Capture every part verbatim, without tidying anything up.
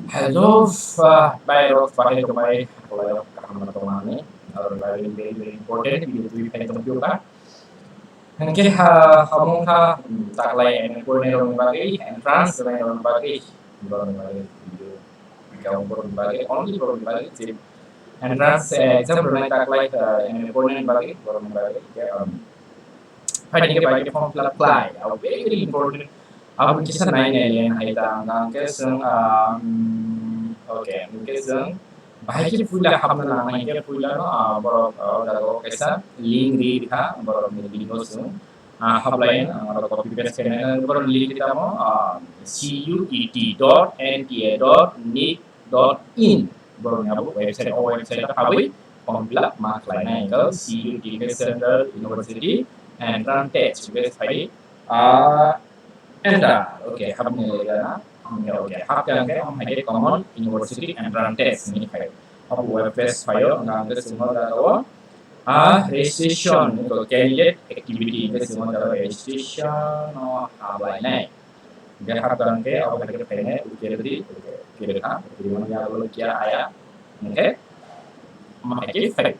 Hello, uh, bai rok, bahai rok, bai, hello, kaham na tongmani. Aro bai very, very important video twi phai tong pio ka. Hingke ha, hamung kha, hmm, taklai M A purni rok ni bagwi, entrance rok ni bagwi, borok ni bagwi video, video borok ni bagwi, only borok ni bagwi, je entrance, eh, exam rok ni taklai, eh, M A purni ni bagwi, borok ni bagwi, hingke, um, Phaidi khe bai khe form fill up khlai. Abo very important. Abo kisa nai nai le hai ta ang khe chwng, um, okay, hingke chwng bahai khe puila hapna nangnai khe puila no, ah, borok, ah, o jaga o kaisa link ri kha borok ni link o chwng, ah, haplai, ah, borok copy paste khe nai borok link ri tamo, ah, C U E T dot N T A dot nic dot in borok ni abo website, o website o habwi form fill up ma khlai nai. Hingke C U T khe Central University Entrance Test, hingke phai, ah, enter. Okay, hapni lega na. Okay, hapkhe hingke omo hai khe Common University Entrance Test hinwi phai. Abo web page phaio, hingke hingke chwng o jaga o, ah, registration, hingke candidate activity, hingke chwng o jaga o registration o hablai nai. Hingke hapkhe hingke abo hai khe phainai, okay, ready, okay, okay, ha, okay, mani abo kya aya, hingke, omo hai khe phai.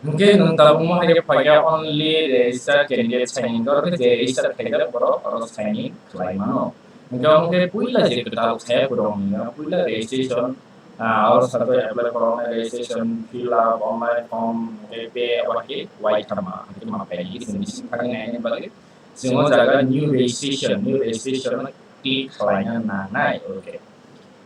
Hingke nwng tabuk mo hai khe phaikha only registered candidate sign in, oro khe je register khaijak borok oro sign in khlai mano. Hingke omo khe puila je kwtal khaya borok ni, puila registration, ah, oro sa apply for online registration, fill up, online form, hingke pay, abo hai khe wai tharma, hingke ma phaini, hingke chwng bising thangwi naina bagwi. Chwng o jaga new registration, new registration o click khlaina nangnai, okay.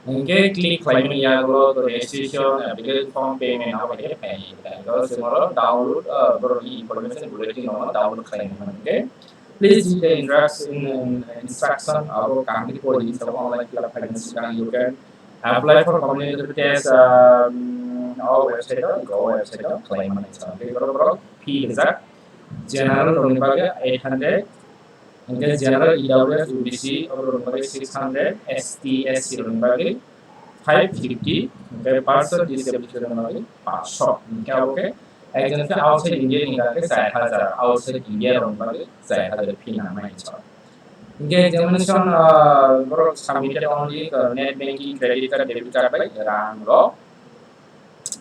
Hingke click khlaimani yagulo to registration, application form, payment abo hai khe phai. Tei chwng oro download, ah, borokni information bulletin no download khlaina nango, okay. Please read the instruction, instruction abo kaham khe pori, sabo online fill up khlaina swkang you can apply for competitive test, um, o website o, o website o khlai mano, okay. Borok, borok fee rijak. General rokni bagwi eight hundred, hingke general, E W S, O B C, oborokni bagwi six hundred, S T, S C rokni bagwi five fifty, hingke person disability rokni bagwi paanch sho. Hingke abo khe ekjon khe outside India ni hingka khe char hajar, outside India rokni bagwi char hajar fee nangnai hinwi sa. Hingke examination, ah, borok submitted only, ah, net banking, credit card, debit card bai rang rok.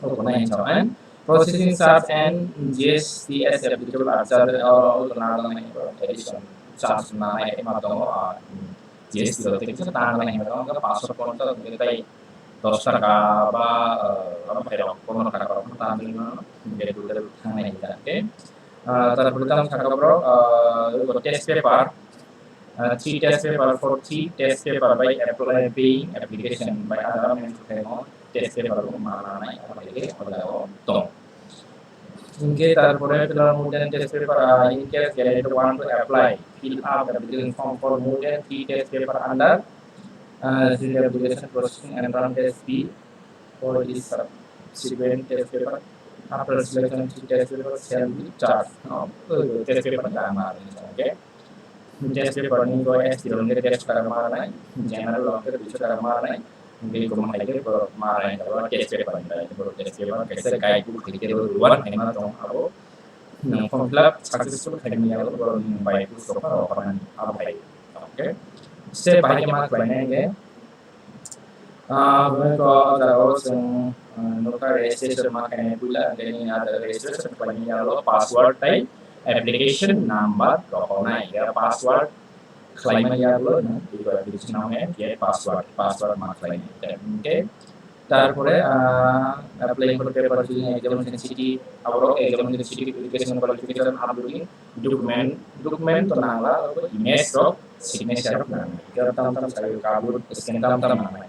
Okonai hinwi sa, and processing charge and G S T as applicable are charged, uh, okonai addition charge nangnai ma tongo, uh, G S T rok tei kisa tangnai hinwi tongo, hingke paanch sho ponchas hingke tei dos taka ba, uh, abo hai rok, pondro taka rok tangnai mano, hingke total thangnai hinwi ta, okay? Uh, tarpore tamo saka borok, uh, test paper, uh, three test paper, for three test paper by apply, paying application by other means of payment, test paper bo ma nangnai, abo hai khe o jaga o tong. Hingke tarpore fill up more than test paper, uh, in case candidate want to apply, fill up application form for more than three test paper under, uh, the application processing and run test fee for this subsequent test paper. After selection, three test paper shall be charged. No, uh, test paper dama, okay. Test paper ni go S T rok hingke dersho taka ma rwnai, general rok hingke duisho taka ma rwnai, hingke eko ma hai khe borok ma rwnai, abo test paper ni bai, borok test paper kaisa guide book hai khe rwui wan hai ma tong abo, nwng form fill up successful khaimani yago borok ni bai book rok no rohornani abo hai, okay. Step bahai khe ma khlainai hingke, Ah, bini ko o jaga o chwng, ah, nukha registration ma khainai puila, hingke nini ah jaga registration khlaimani yagulo password tei application number rohornai, ya password khlaimani yagulo nwng eko application nangmani, ya password, password ma khlainai. Hingke tarpore, ah, applying for paper filling, examination city, aborok examination city, education qualification, uploading document, document to nangla, image rok, signature rok nangnai. Hingke tam tam sayo kabut, scan tam tam nangnai.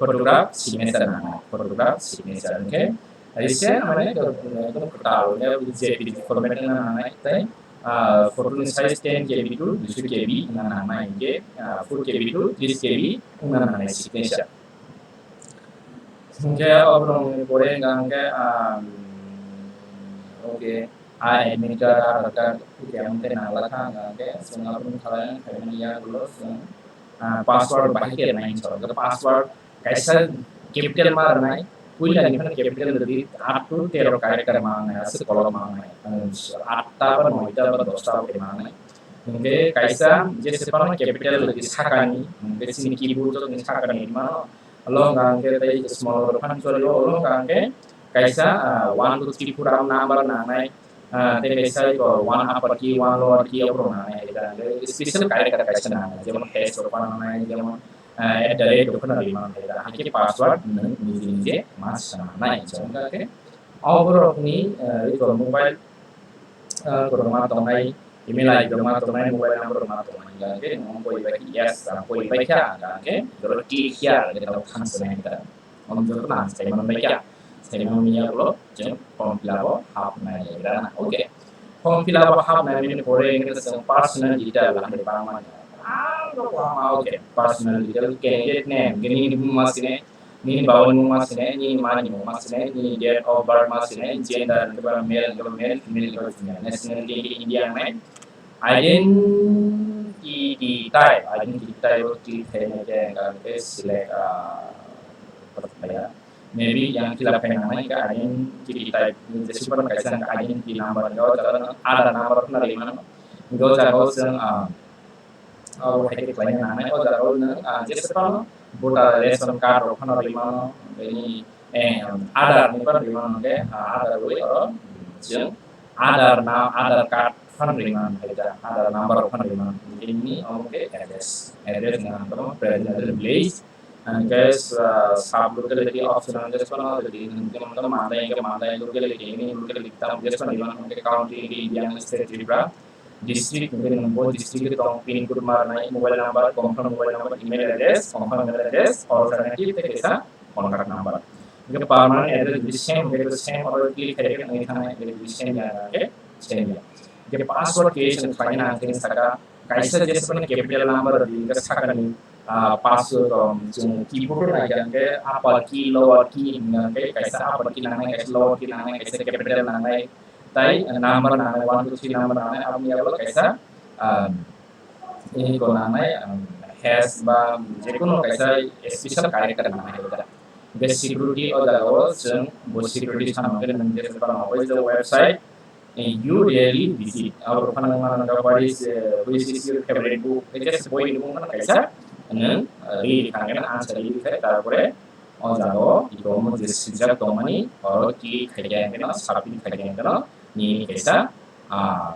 Photograph, signature nangnai. Photograph, signature hingke, rise mane, ekdom kwtal, ya, J P G format wngna nangnai, tei, ah, photo ni size ten K B to duisho K B wngna nangnai, hingke, ah, four K B to tris K B wngna nangnai signature. Hingke oborokni pore hingka hingke, ah, okay, ah, admit card, Aadhaar card, hingke ang tei nangla kha hingka hingke, chwng abono khalai khaimani yagulo chwng, ah, password bahai khe rwnai hinwi sa, hingke password kaisa capital ma rwnai, puila ni phano capital rwdi, up to tero character ma wngnai, aswk kolom ma wngnai, atta ba noita ba dosta bai ma wngnai. Hingke kaisa jese phano capital rwdi sakani, hingke chini keyboard jotoni sakani mano, Alo hwnkha hwnkhe tei small letter phan choli o, alo hwnkha hwnkhe kaisa, ah, one two three four am number nangnai, ah, tei kaisa iko one upper key, one lower key, aborok nangnai hai da. Hwnkhe special character kaisa nangnai, jemon hash rok nangnai, jemon, ah, at the rate rok phano rimani hai da. Hai khe password nwng niji niji ma sanai, hwnkha hwnkhe oborokni, ah, iko mobile, ah, kwbangma tongnai, email I D rok ma tongnai, mobile number rok ma tongnai, hwnkha hwnkhe nwng boi bai khe yes, ah, boi bai kha, hwnkha hwnkhe jora click here, hwnkhe tamo thang sanai da. Om joto na sai man bai kha, sai man ya ulo, jeng form fill up o hapnai ya na. Okay. Form fill up o hapnai ni pore hwnkhe jeng personal detail la hai bang man. Ah, okay. Personal detail, candidate name, gini ni ma sine, nini bawa ni ma sine, nini ma ni ma sine, nini date of birth ma sine, gender hwnkhe ba male hwnkhe ba male, female hwnkhe ba female, nationality hwnkhe India nai, identity type, identity type o click khaina khe hwnkha hwnkhe select, ah, maybe yang fill up khaina nangnai hwnkhe identity type, jesa phano kaisa hwnkhe identity number, hwnkhe o jaga no Aadhaar number phano rimano, hwnkhe o jaga o chwng, ah, Abo hai khe khlaina nangnai, o jaga o nwng, ah, jesa phano voter ration card rok phano rimano, bini, eh, Aadhaar ni phano rimano hwnkhe, ah, Aadhaar wi oro chwng Aadhaar na, Aadhaar card phano rimano hai da, Aadhaar number rok phano rimano. Bini omo khe address, address nwng tamo present address village, hwnkhe, ah, sub locality optional jesa phano, jodi nwng jemon khe Mandai hwnkhe Mandai locality, ini locality tamo jesa phano rimano, hwnkhe county hwnkhe India ni state Tripura. District hwnkhe nwng bo district o tong, pin code ma rwnai, mobile number, confirm mobile number, email address, confirm email address, alternative tei kaisa contact number. Hwnkhe permanent address jodi same hwnkhe same oro click khaikhe wngwi thangnai, hwnkhe jodi same ya hwnkhe same ya. Hwnkhe password creation khlaina ang khe saka kaisa jesa phano capital number rwdi hwnkhe sakani, ah, password, um, chwng keyboard o naikha hwnkhe upper key, lower key hwnkha hwnkhe kaisa upper key nangnai, kaisa lower key nangnai, kaisa capital nangnai, tai number nangnai, one two three number nangnai, aboni yagulo kaisa, ah, ini ko nangnai, um, hash ba jekono kaisa special character nangnai da. Hwnkhe security o jaga o chwng bo security samung khe nwng jesa phano obo je website, eh, you really visit. Abo phano mano ga what is, eh, which is your favorite book? Hwnkhe just boi ni bung phano kaisa nwng, eh, ri kha hwnkhe answer ri kha, tarpore o jaga o iko omo je swijak tongmani, oro click khaikhe hwnkhe no, submit khaikhe hwnkhe no, nini kaisa, ah,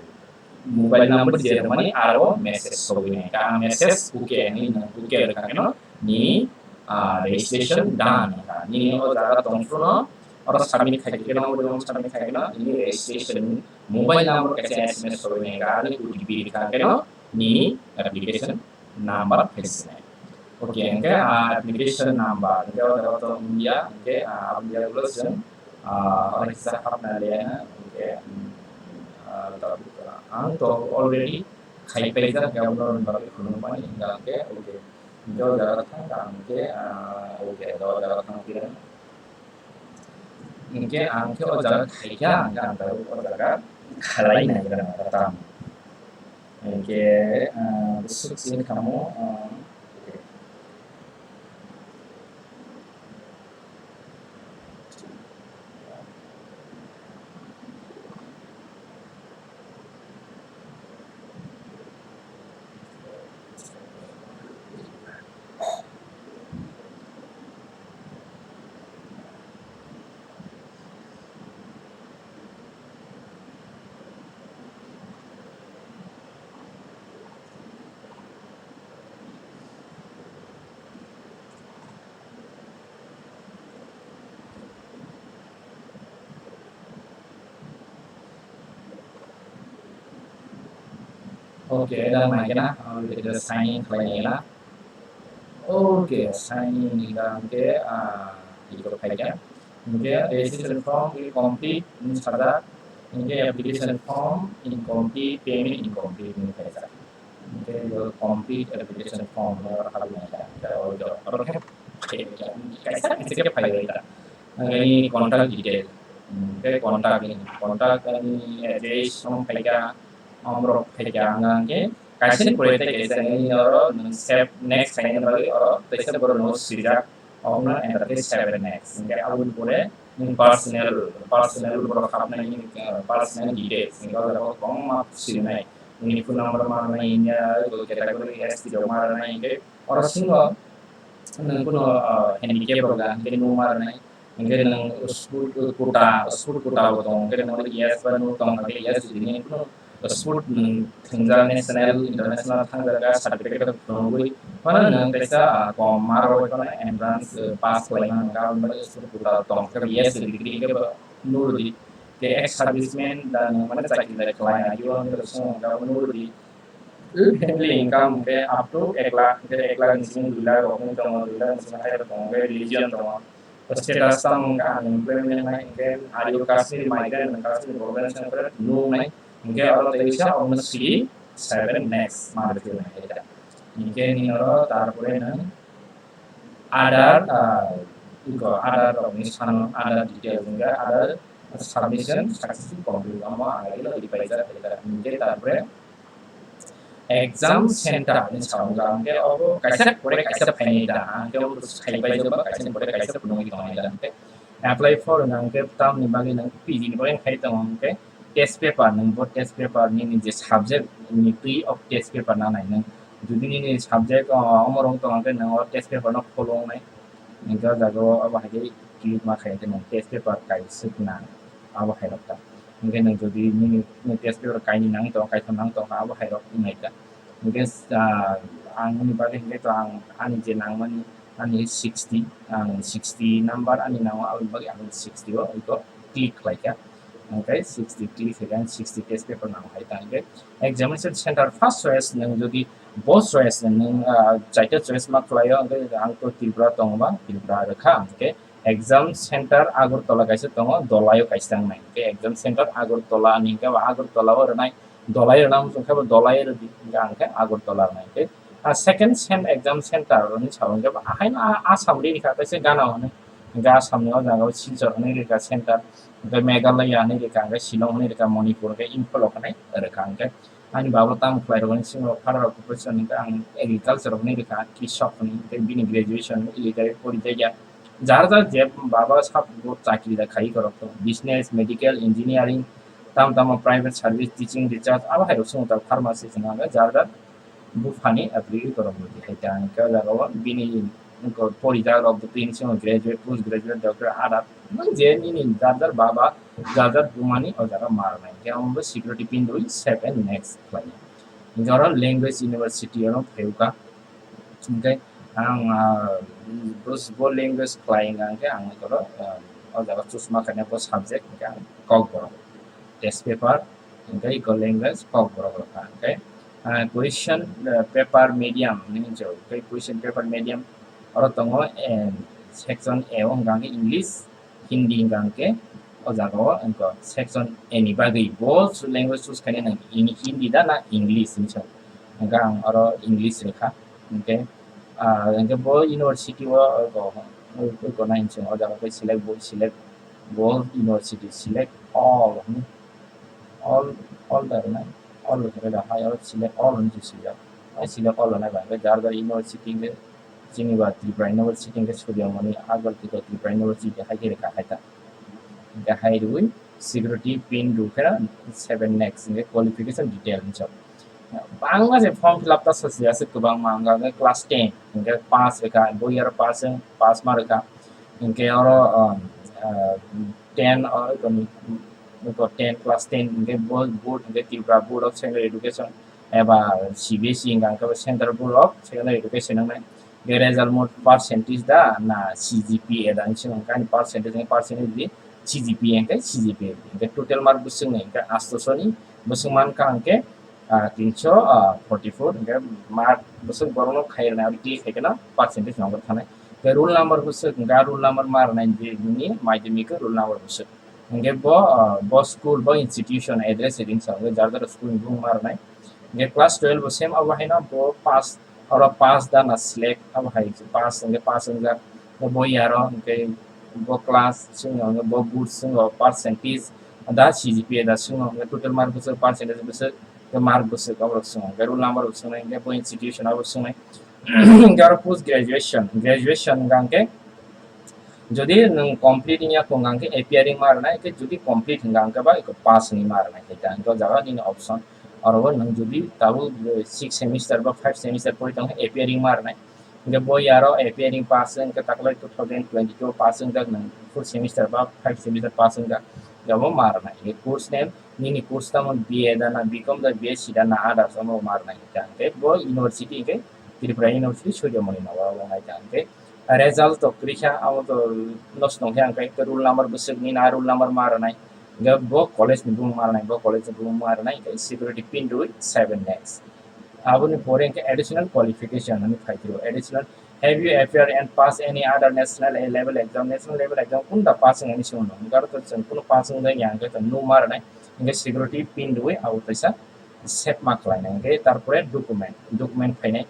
mobile number je rwmani aro message sogwi nai. Ka message okay hwnwi nang okay rwkha hwnkhe no, nini, ah, registration done wngkha. Nini o jaga tong phuru no, oro submit khaikhe no, oro submit khaikhe no, nini registration mobile number kaisa S M S sogwi nai, aro O T P rwkha hwnkhe no, nini application number phai sinai. Okay, hwnkhe, ah, application number, hwnkhe o jaga to wngya, hwnkhe, ah, aboni yagulo chwng, ah, oro kisa hapna liya, hwnkhe, mm, ah, ang to already khai paijak, hwnkhe abono bagwi phunukmani, hwnkhe, okay. Hwnkhe o jaga thang, hwnkhe, ah, okay, o jaga thang phirang. Hwnkhe ang khe o jaga khaikha, hwnkhe ang tabuk o jaga khalai naigra nang tam. Hwnkhe, ah, bwswk sini khamu, ah, Okay, dak naikhe na, ang video sign in khlainai na. Okay, sign in ni hwnkhe, ah, iko khaikha. Hwnkhe registration form will complete, sajak. Hwnkhe application form incomplete, payment incomplete ni khaijak. Hwnkhe complete application form no habwi naikha. Hwnkhe oro khe kaisa kaisa khe phaiwi ta. Hwnkhe ni contact detail. Hwnkhe contact ni, contact ni address no khaikha. Omrok khaikha hwnkhe kaisa ni pore tei kaisa ni oro nwng save next khaina bagwi oro teisa borok no swijak, omo no enter khe save next. Hwnkhe aboni pore nwng personal, personal borok hapnai, nwng, uh, personal details, hwnkhe o jaga o kwbangma swinai, nini phone number ma rwnai, hwnkhe category S T rok ma rwnai, hwnkhe oro singo Nwng kuno handicap rok da hwnkhe nwng ma rwnai. Hwnkhe nwng sport quota, sport quota bo tongo, hwnkhe nwng yes ba nwng tong kha khe yes rwdi, nwng kuno sport nwng thwngjak national, international thangjakha certificate rok tongo, phano nwng kaisa kom ma rwui phano entrance pass khlaima hwnkha, aboni bagwi sport quota tong kha khe yes rwdi, hwnkhe bo nwng rwdi. Ke ex serviceman da nwng mane chakri da khlai ayo, nwng rwdi. Family income hwnkhe up to ek lakh, hwnkhe ek lakh ni simi dui lakh rok wng tongo, dui lakh ni simi hai rok tongo, hwnkhe religion tongo. Status tamo hwnkhe unemployment wngnai, hwnkhe are you Kashmiri migrant, Kashmiri government se hwnkhe nungnai, hwnkhe oro tei kisa obviously seven next month rwnai hai da. Hwnkhe nini oro tarpore nwng Aadhaar, ah, iko Aadhaar rokni sano Aadhaar details hwnkhe Aadhaar submission successful complete, omo ang agilo reply jak, hwnkhe tarpore exam center ni samung jang khe obo kaisa pore kaisa phaini da, ang khe obo sai pai jaba kaisa pore kaisa phunugwi tongnai da, hwnkhe apply for hwnkhe tamni bagwi nang P G ni bagwi khai tongo, hwnkhe test paper, nang bo test paper nini je subject ni twi o test paper nanai nang, jodi nini subject, o, omorok tong khe nang o test paper no pholongnai, hwnkhe o jaga o abo hai khe click ma khai khe nang test paper kaisuk nang abo hai rok ta. Hwnkhe nwng jodi nini test paper kainwi nang tong, kaitham nang tong, abo hai rok wngnai ta. Hwnkhe, ah, ang nini bagwi hwnkhe to ang ani je nangmani, ani sixty, ang sixty number ani nango, aboni bagwi ang sixty o iko click khlai kha. Hwnkhe sixty click khaikhe ang sixty test paper nango hai ta. Hwnkhe examination center first choice nwng jodi bo choice nwng, ah, chaita choice ma khlaio, hwnkhe ang to Tripura tongo ba, Tripura rwkha, hwnkhe exam center Agartala kaisa tongo, Dolaio kaisa wngnai. Hwnkhe exam center Agartala ni hwnkhe bo Agartala o rwnai, Dolai rwna muchung khe bo Dolai rwdi, hwnkhe ang khe Agartala rwnai. Hwnkhe a second sem exam center rwni sabo hwnkhe bo ahaino a-, Assam ri rikha, tei se gana hwnwi. Hwnkhe Assam ni o jaga o Silchar hwnwi rikha center, hwnkhe Meghalaya hwnwi rikha, hwnkhe Shillong hwnwi rikha, Manipur hwnkhe Imphal o hwnwi rwkha. Hwnkhe ani baba tamo khlai rwgani simi rok, father occupations hwnkhe ang agriculture hwnwi rikha, krishok hwnwi, hwnkhe bini graduation illegal porijakya. Jar jar je baba sabo chakri da khai korok to, business, medical, engineering, tam tamo private service, teaching, research, abo hai rok swngo ta, pharmacy swngo, hwnkhe jar jar buphani apri korok rwdi hai ta, hwnkhe o jaga o bini porijak rok bo tini swngo graduate, post graduate, doctor, ada. Nwng je nini jar jar baba, jar jar bumani o jaga ma rwnai. Hwnkhe omo bo security pin rwi save and next khlai. Hwnkhe oro language university oro phaiwkha. Hwnkhe ang, ah, bus-, bo language khlai wngkha hwnkhe ang oro, ah, o jaga choose ma khaina bo subject hwnkhe ang Kokborok. Test paper hwnkhe iko language Kokborok rwkha. Hwnkhe, ah, question, ah, paper medium hinwi hwnjao. Hwnkhe question paper medium oro tongo, eh, section A o hwnkha hwnkhe English, Hindi hwnkha hwnkhe o jaga o wngkha section A ni bagwi bo language choose khaina nang ini Hindi da na English hinwi sa. Hwnkhe ang oro English rwkha. Hwnkhe, ah, hwnkhe bo university o, o, o, o, o, nai hinwi sa o jaga o select bo, select bo university, select all hinwi. All, all da rwnai, all rwkhe da hai oro select all hinwi swijak. Hai select all rwnai ba hwnkhe jar jar university hwnkhe chini ba Tripura University hwnkhe Surya Moni, Agartala Tripura University hai khe rwkha hai ta. Hwnkhe hai rwui security pin rwkhe seven next hwnkhe qualification detail hinwi sa. Bangma se form fill up ta sasi aswk kwbangma wngkha hwnkhe class ten hwnkhe pass rwkha, bo year pass wng, pass ma rwkha. Hwnkhe oro, um, uh, ten, uh, ikoni, iko ten, class ten hwnkhe bo-, board hwnkhe Tripura Board of Secondary Education eba C B S E hwnkha hwnkhe bo Central Board of Secondary Education wngnai. Hwnkhe result mode percentage da na C G P A da hinwi swngo, hwnkhe ani percentage hwnkhe percentage di C G P A hwnkhe C G P A di. Hwnkhe total mark bwswk ni hwnkhe asto soni bwswk mankha hwnkhe, ah, tinso, ah, forty four, hwnkhe mark bwswk borokno khai rwnai, aro click khai kheno percentage number thanai. Hwnkhe roll number bwswk, hwnkhe roll number ma rwnai je nini madhyamik roll number bwswk. Hwnkhe bo, ah, bo school, bo institution address ring sa, hwnkhe jar jar school ni bumung ma rwnai. Hwnkhe class twelve bo same abo haino bo pass, oro pass da na select, abo hai pass, hwnkhe pass wngjak. Bo, bo year o, hwnkhe bo class swngo, hwnkhe bo board swngo, percentage da, C G P A da swngo, hwnkhe total mark bwswk, percentage bwswk, hwnkhe mark bwswk, aborok swngo, hwnkhe roll number bo swngnai, hwnkhe bo institution abo swngnai. Hwnkhe oro post graduation, graduation hwnkha hwnkhe jodi nwng complete wngya kho hwnkha hwnkhe appearing ma rwnai, hwnkhe jodi complete hwnkha hwnkhe ba eko pass hinwi ma rwnai, hwnkhe o jaga nini option. Oro o nwng jodi tabuk six semester ba five semester pori tongkhe appearing ma rwnai. Hingke bo yaro appearing pass wngkhe taklai two thousand twenty-two pass wngjak nang fourth semester ba five semester pass wngjak. Hingke bo ma rwnai. Hingke course name nini course tamo B A da na B Com da B S C da na others omo ma rwnai. Hingke bo university hingke Tripura University Surjamoni no o wngnai hingke result to kwrwi kha amo to nosto wngkhe hingke roll number bwswk ni na roll number ma rwnai. Hingke bo college ni bumung ma rwnai, bo college ni bumung ma rwnai hingke security pin rwi seven lakhs. Aboni pore hingke additional qualification hinwi phai phiro. Additional, have you appeared and passed any other national level exam? National level exam kunda pass wngmani simo no? Hingke aro to chwng kunu pass wngya hingke to no ma rwnai. Hingke security pin rwi abo kaisa save ma khlainai. Hingke tarpore document, document phainai.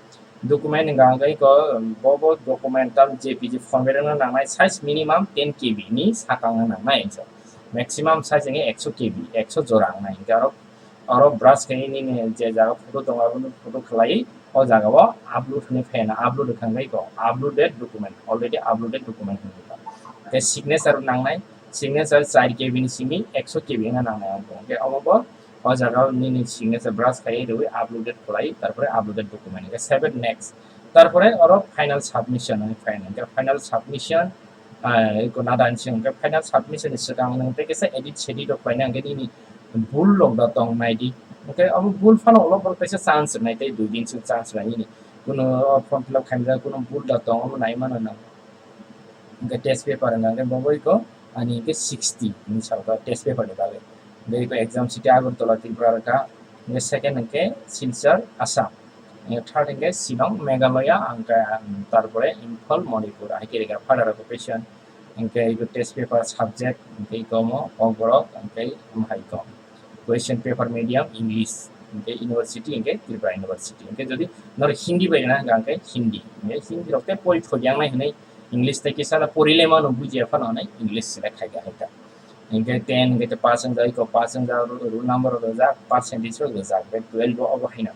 Document hingka hingke iko, um, bo bo document tam J P G format wngna nangnai, size minimum ten K B ni sakang wngna nangnai. Maximum size hingke ekso K B, ekso jora wngnai. Hingke aro oro brush khe nini je jaga photo tongo, abono photo khlai, o jaga o upload hinwi phai na, upload wngkha hingke iko uploaded document, already uploaded document hinwi kha. Hingke signature nangnai, signature char K B ni simi ekso K B wngna nangnai ang khe omo bo o jaga o nini signature brush khai rwi uploaded khlai, tarpore uploaded document hingke save it next, tarpore oro final submission hinwi phai na, hingke final submission, ah, iko nadan sing hingke final submission ni swkang nwng tei kisa edit sedit rok khlaina hingke nini bul rok da tong nai di. Hingke abo bul phano ulo borok kaisa chance rwnai tei dui din sing chance rwnai nini. Kuno form fill up khaimjak, kuno bul da tong, omo nai mano nang. Hingke test paper hingka hingke bo bai ko ani hingke sixty hinwi sa kha test paper ni bagwi. Hingke iko exam city Agartala Tripura rwkha. Hingke second hingke Silchar, Assam. Hingke third hingke Shillong, Meghalaya, hingke, um, tarpore Imphal, Manipur. Hai khe rwkha further occupation. Hingke iko test paper subject, hingke iko mo, kok borok, hingke omo hai ko. Question paper medium English, hingke university, hingke Tripura University. Hingke jodi nor Hindi bai na hingka hingke Hindi. Hingke Hindi rok te pori thodiang nai hinwi English tei kisa la porile mano bujiya phano hinwi English select khai kha hingka. Hingke ten hingke te pass wngjak, iko pass wngjak, ro-, roll number rok rijak, percentage rok rijak, hingke twelve bo obo haino.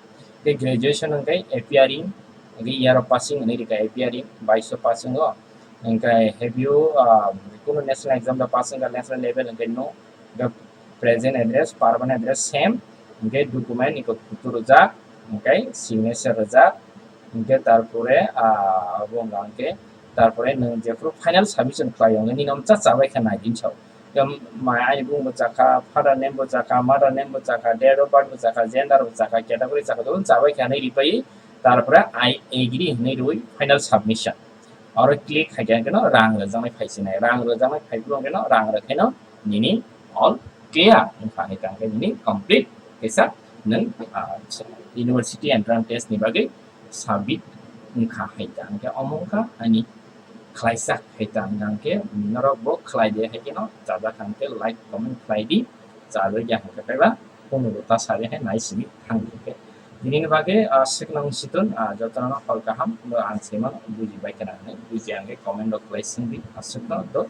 Hingke graduation hingke appearing, hingke year of passing hinwi rikha appearing, baish o pass wngo. Hingke have you, ah, kunu national exam da pass wngjak national level hingke no, hingke present address, permanent address same, hingke document iko photo rijak, hingke signature rijak, hingke tarpore, ah, abo wngkha hingke tarpore nwng jephuru final submission khlai o, nini omcha chabai kha nai din sao. Hingke mai ani bung bo chakha, father name bo chakha, mother name bo chakha, date of birth bo chakha, gender bo chakha, category chakha, joto chabai kha nai ripai, tarpore I agree hinwi rwi final submission. Oro click hai khe no rang rwjaknai phai sinai, rang rwjaknai phai phuru hwnkhe no rang rwkhe no nini all clear wngkha, hai tang khe nini complete kisa nwng, ah, university entrance test ni bagwi submit wngkha hai tang khe omo wngkha ani khlaijak hai tang khe norok bo khlai de hai khe no chajak kha hwnkhe like comment khlai di, chajak ya hwnkhe phaiba kunu bo ta sari hai nai simi thang di khe. Nini bagwi, ah, swknang siton, ah, jotono hor kaham, bo ang se mano buji bai khna hwnwi, buji ang khe comment rok khlai swng di, aswkno do.